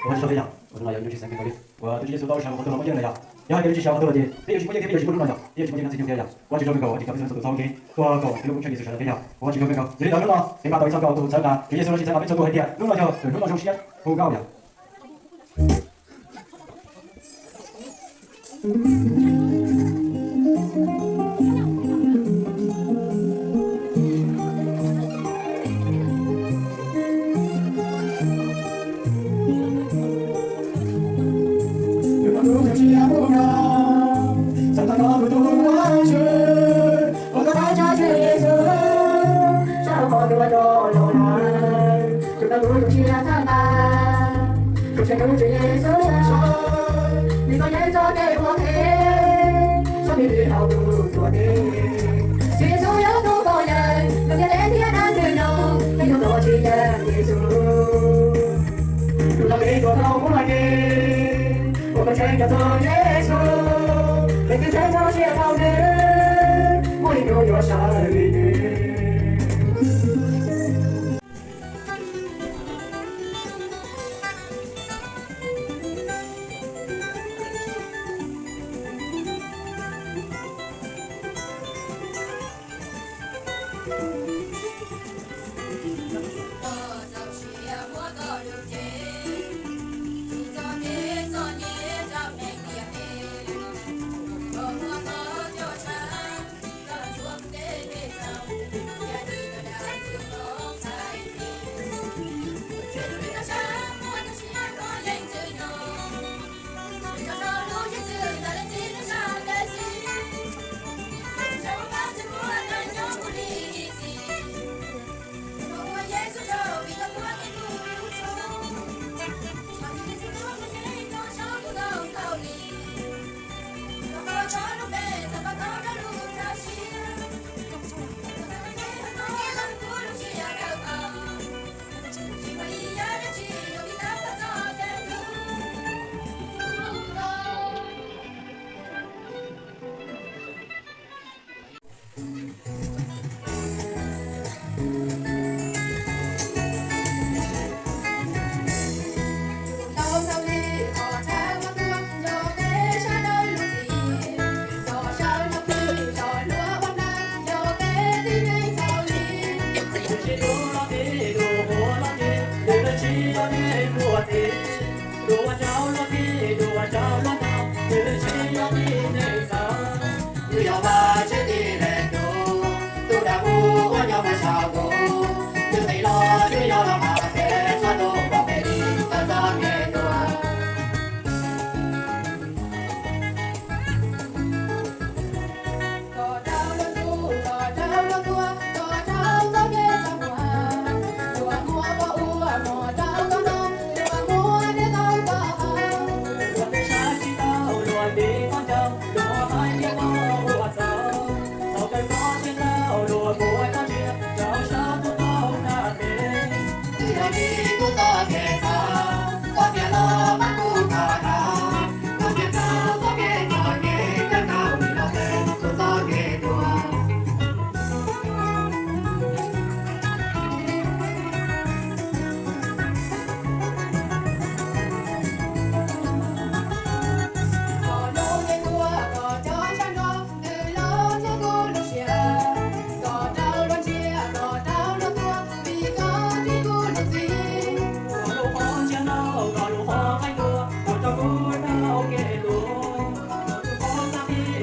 Ua tsis tau thiab yom, ua no yog nyuj tsis xeev kawg nkaus li. Uas tus Tswv Yexus tau sawv hauv qhov twg los muaj yeej lawm yom. Yog hais tias lawv tsis sawv hauv qhov twg lawm ces peb yuav tsis muaj yeej thiab peb yuav tsis muaj hnub no yom, peb yuav tsis muaj yeej no txiv nyuj thiab yom. Ua tsis tau kawg nkaus ua tsis tau peb txhua tus txoj kev tuaj kom Tswv Lub Koob Tsheej Yexus sawv daws peb yom. Ua tsis tau kawg nkaus. Yog li ntawd hnub no kev pab tau ib txoj nkauj tus txawv tas Tswv Yexus los tsis txhawb tas peb txhua tus hais tias hnub no yog hnub no zoo siab hu nkauj yom.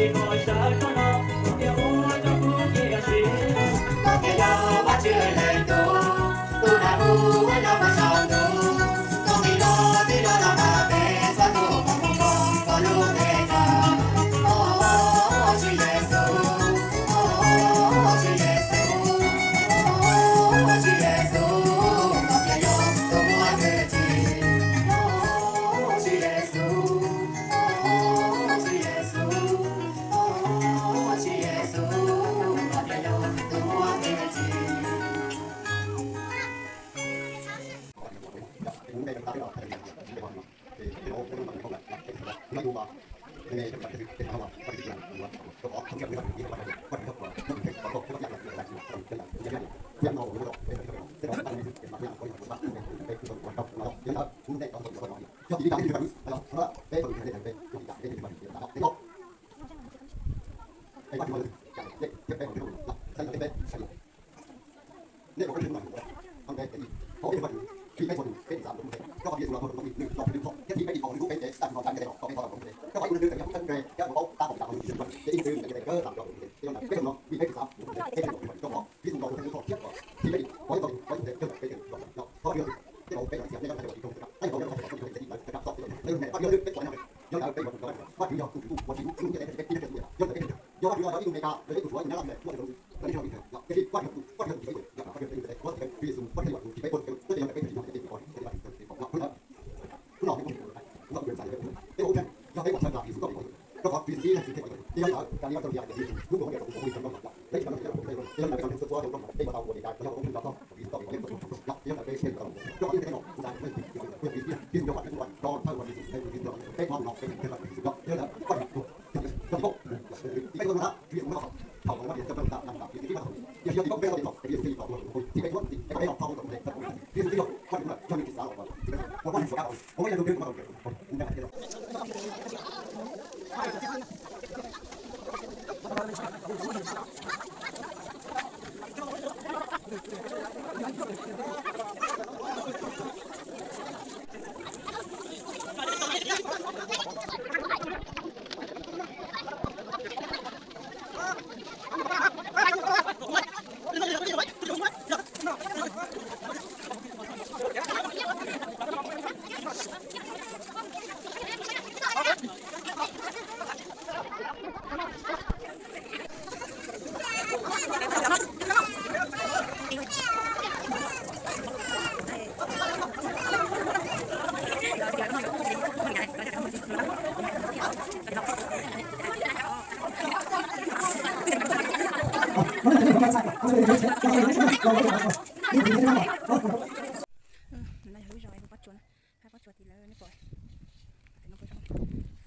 No yog lub zos uas poj tsuas na, hab poj tsuas tim lawv nej pom, no poj tsuas.